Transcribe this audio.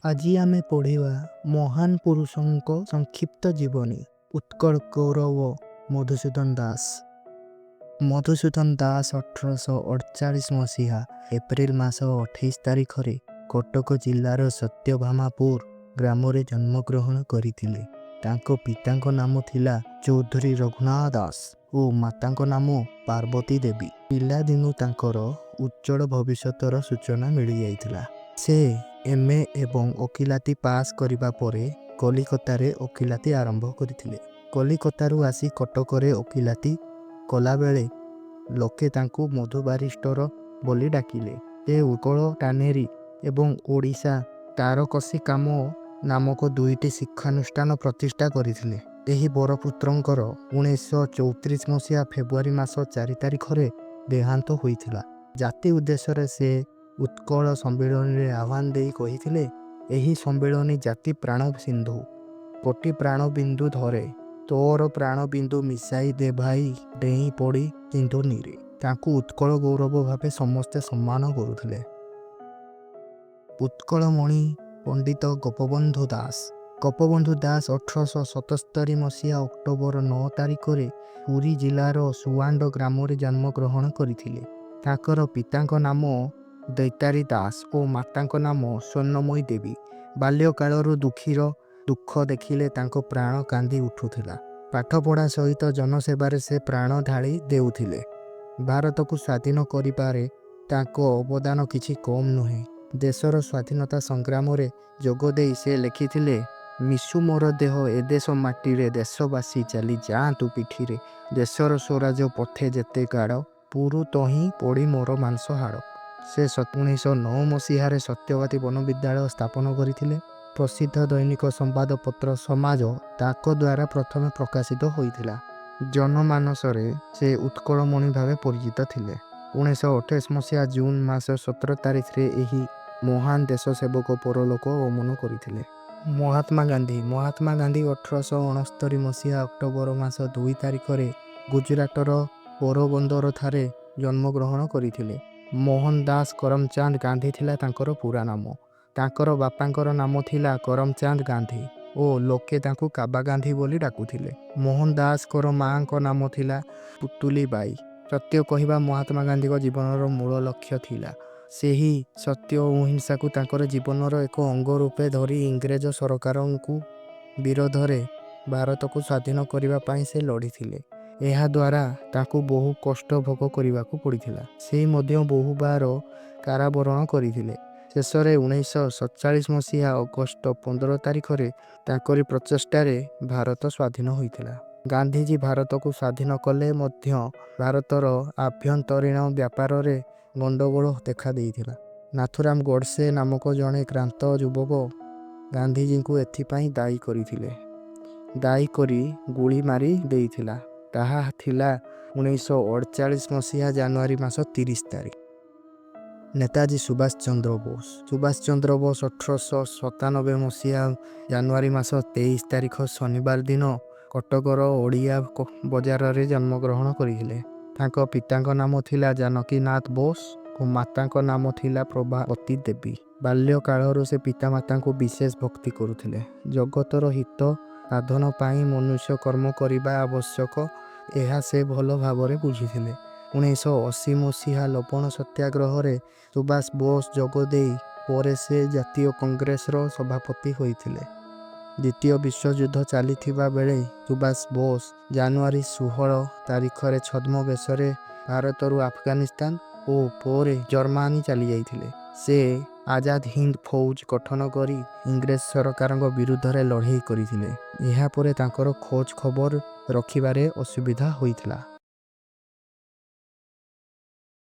ଆଜି ଆମେ ପଢ଼ିବା ମହାନ ପୁରୁଷଙ୍କ ସଂକ୍ଷିପ୍ତ ଜୀବନୀ, ଉତ୍କଳ ଗୌରବ ମଧୁସୂଦନ ଦାସ। ମଧୁସୂଦନ ଦାସ 1848 ମସିହା ଏପ୍ରିଲ ମାସ 28 ତାରିଖରେ କଟକ ଜିଲ୍ଲାର ସତ୍ୟଭାମାପୁର ଗ୍ରାମରେ ଜନ୍ମଗ୍ରହଣ କରିଥିଲେ। ତାଙ୍କ ପିତାଙ୍କ ନାମ ଥିଲା ଚୌଧୁରୀ ରଘୁନାଥ ଦାସ ଓ ମାତାଙ୍କ ନାମ ପାର୍ବତୀ ଦେବୀ। ପିଲାଦିନୁ ତାଙ୍କର ଉଜ୍ଜ୍ୱଳ ଭବିଷ୍ୟତର ସୂଚନା ମିଳିଯାଇଥିଲା। ସେ ଏମ୍. ଏ. ଏବଂ ଓକିଲାତି ପାଶ୍ କରିବା ପରେ କଲିକତାରେ ଓକିଲାତି ଆରମ୍ଭ କରିଥିଲେ। କଲିକତାରୁ ଆସି କଟକରେ ଓକିଲାତି କଲାବେଳେ ଲୋକେ ତାଙ୍କୁ ମଧୁ ବାରିଷ୍ଟର ବୋଲି ଡାକିଲେ। ସେ ଉତ୍କଳ ଟାନେରୀ ଏବଂ ଓଡ଼ିଶା ତାରକସି କାମ ନାମକ ଦୁଇଟି ଶିକ୍ଷାନୁଷ୍ଠାନ ପ୍ରତିଷ୍ଠା କରିଥିଲେ। ଏହି ବରପୁତ୍ରଙ୍କର 1934 ମସିହା ଫେବୃଆରୀ ମାସ 4 ତାରିଖରେ ଦେହାନ୍ତ ହୋଇଥିଲା। ଜାତି ଉଦ୍ଦେଶ୍ୟରେ ସେ ଉତ୍କଳ ସମ୍ମିଳନୀରେ ଆହ୍ୱାନ ଦେଇ କହିଥିଲେ, ଏହି ସମ୍ମିଳନୀ ଜାତି ପ୍ରାଣ ସିନ୍ଧୁ, କୋଟି ପ୍ରାଣ ବିନ୍ଦୁ ଧରେ, ତୋର ପ୍ରାଣ ବିନ୍ଦୁ ମିଶାଇ ଦେ ଭାଇ ଡେଇଁ ପଡ଼ି ସିନ୍ଧୁ ନୀରେ। ତାଙ୍କୁ ଉତ୍କଳ ଗୌରବ ଭାବେ ସମସ୍ତେ ସମ୍ମାନ କରୁଥିଲେ। ଉତ୍କଳମଣି ପଣ୍ଡିତ ଗୋପବନ୍ଧୁ ଦାସ। ଗୋପବନ୍ଧୁ ଦାସ 1877 ମସିହା ଅକ୍ଟୋବର 9 ତାରିଖରେ ପୁରୀ ଜିଲ୍ଲାର ସୁଆଣ୍ଡ ଗ୍ରାମରେ ଜନ୍ମଗ୍ରହଣ କରିଥିଲେ। ତାଙ୍କର ପିତାଙ୍କ ନାମ ଦୈତାରୀ ଦାସ ଓ ମାତାଙ୍କ ନାମ ସ୍ୱର୍ଣ୍ଣମୟୀ ଦେବୀ। ବାଲ୍ୟକାଳରୁ ଦୁଃଖୀର ଦୁଃଖ ଦେଖିଲେ ତାଙ୍କ ପ୍ରାଣ କାନ୍ଦି ଉଠୁଥିଲା। ପାଠପଢ଼ା ସହିତ ଜନସେବାରେ ସେ ପ୍ରାଣ ଢାଳି ଦେଉଥିଲେ। ଭାରତକୁ ସ୍ୱାଧୀନ କରିବାରେ ତାଙ୍କ ଅବଦାନ କିଛି କମ୍ ନୁହେଁ। ଦେଶର ସ୍ୱାଧୀନତା ସଂଗ୍ରାମରେ ଯୋଗଦେଇ ସେ ଲେଖିଥିଲେ, ମିଶୁ ମୋର ଦେହ ଏ ଦେଶ ମାଟିରେ, ଦେଶବାସୀ ଚାଲି ଯାଆନ୍ତୁ ପିଠିରେ, ଦେଶର ସ୍ୱରାଜ ପଥେ ଯେତେ ଗାଡ଼, ପୂରୁ ତହିଁ ପଡ଼ି ମୋର ମାଂସ ହାଡ଼। ସେ 1909 ମସିହାରେ ସତ୍ୟବାଦୀ ବନବିଦ୍ୟାଳୟ ସ୍ଥାପନ କରିଥିଲେ। ପ୍ରସିଦ୍ଧ ଦୈନିକ ସମ୍ବାଦପତ୍ର ସମାଜ ତାଙ୍କ ଦ୍ୱାରା ପ୍ରଥମେ ପ୍ରକାଶିତ ହୋଇଥିଲା। ଜନମାନସରେ ସେ ଉତ୍କଳମଣି ଭାବେ ପରିଚିତ ଥିଲେ। 1928 ମସିହା ଜୁନ୍ ମାସ 17 ତାରିଖରେ ଏହି ମହାନ ଦେଶସେବକ ପରଲୋକ ଗମନ କରିଥିଲେ। ମହାତ୍ମା ଗାନ୍ଧୀ। ମହାତ୍ମା ଗାନ୍ଧୀ 1869 ମସିହା ଅକ୍ଟୋବର ମାସ 2 ତାରିଖରେ ଗୁଜୁରାଟର ପୋରବନ୍ଦରଠାରେ ଜନ୍ମଗ୍ରହଣ କରିଥିଲେ। ମୋହନ ଦାସ କରମଚାନ୍ଦ ଗାନ୍ଧୀ ଥିଲା ତାଙ୍କର ପୂରା ନାମ। ତାଙ୍କର ବାପାଙ୍କର ନାମ ଥିଲା କରମଚାନ୍ଦ ଗାନ୍ଧୀ ଓ ଲୋକେ ତାଙ୍କୁ କାବା ଗାନ୍ଧୀ ବୋଲି ଡାକୁଥିଲେ। ମୋହନ ଦାସଙ୍କର ମାଆଙ୍କ ନାମ ଥିଲା ପୁତୁଲି ବାଇ। ସତ୍ୟ କହିବା ମହାତ୍ମା ଗାନ୍ଧୀଙ୍କ ଜୀବନର ମୂଳ ଲକ୍ଷ୍ୟ ଥିଲା। ସେହି ସତ୍ୟ ଓ ଅହିଂସାକୁ ତାଙ୍କର ଜୀବନର ଏକ ଅଙ୍ଗ ରୂପେ ଧରି ଇଂରେଜ ସରକାରଙ୍କ ବିରୋଧରେ ଭାରତକୁ ସ୍ୱାଧୀନ କରିବା ପାଇଁ ସେ ଲଢ଼ିଥିଲେ। ଏହାଦ୍ୱାରା ତାଙ୍କୁ ବହୁ କଷ୍ଟ ଭୋଗ କରିବାକୁ ପଡ଼ିଥିଲା। ସେ ମଧ୍ୟ ବହୁବାର କାରାବରଣ କରିଥିଲେ। ଶେଷରେ 1947 ମସିହା ଅଗଷ୍ଟ 15 ତାରିଖରେ ତାଙ୍କରି ପ୍ରଚେଷ୍ଟାରେ ଭାରତ ସ୍ୱାଧୀନ ହୋଇଥିଲା। ଗାନ୍ଧିଜୀ ଭାରତକୁ ସ୍ୱାଧୀନ କଲେ ମଧ୍ୟ ଭାରତର ଆଭ୍ୟନ୍ତରୀଣ ବ୍ୟାପାରରେ ଗଣ୍ଡଗୋଳ ଦେଖାଦେଇଥିଲା। ନାଥୁରାମ ଗଡ଼ସେ ନାମକ ଜଣେ କ୍ରାନ୍ତ ଯୁବକ ଗାନ୍ଧିଜୀଙ୍କୁ ଏଥିପାଇଁ ଦାୟୀ କରିଥିଲେ। ଦାୟୀ କରି ଗୁଳି ମାରି ଦେଇଥିଲା। ତାହା ଥିଲା 1948 ମସିହା ଜାନୁଆରୀ ମାସ 30 ତାରିଖ। ନେତାଜୀ ସୁଭାଷ ଚନ୍ଦ୍ର ବୋଷ। ସୁଭାଷ ଚନ୍ଦ୍ର ବୋଷ 1897 ମସିହା ଜାନୁଆରୀ ମାସ 23 ତାରିଖ ଶନିବାର ଦିନ କଟକର ଓଡ଼ିଆ ବଜାରରେ ଜନ୍ମଗ୍ରହଣ କରିଥିଲେ। ତାଙ୍କ ପିତାଙ୍କ ନାମ ଥିଲା ଜାନକୀନାଥ ବୋଷ ଓ ମାତାଙ୍କ ନାମ ଥିଲା ପ୍ରଭାବତୀ ଦେବୀ। ବାଲ୍ୟକାଳରୁ ସେ ପିତାମାତାଙ୍କୁ ବିଶେଷ ଭକ୍ତି କରୁଥିଲେ। ଜଗତର ହିତ ସାଧନ ପାଇଁ ମନୁଷ୍ୟ କର୍ମ କରିବା ଆବଶ୍ୟକ, ଏହା ସେ ଭଲ ଭାବରେ ବୁଝିଥିଲେ। 1980 ମସିହା ଲବଣ ସତ୍ୟାଗ୍ରହରେ ସୁଭାଷ ବୋଷ ଯୋଗଦେଇ ପରେ ସେ ଜାତୀୟ କଂଗ୍ରେସର ସଭାପତି ହୋଇଥିଲେ। ଦ୍ୱିତୀୟ ବିଶ୍ୱଯୁଦ୍ଧ ଚାଲିଥିବା ବେଳେ ସୁଭାଷ ବୋଷ ଜାନୁଆରୀ 16 ତାରିଖରେ ଛଦ୍ମବେଶରେ ଭାରତରୁ ଆଫଗାନିସ୍ତାନ ଓ ପରେ ଜର୍ମାନୀ ଚାଲିଯାଇଥିଲେ। ସେ ଆଜାଦ ହିନ୍ଦ ଫୌଜ ଗଠନ କରି ଇଂରେଜ ସରକାରଙ୍କ ବିରୁଦ୍ଧରେ ଲଢ଼େଇ କରିଥିଲେ। ଏହାପରେ ତାଙ୍କର ଖୋଜ ଖବର ରଖିବାରେ ଅସୁବିଧା ହୋଇଥିଲା।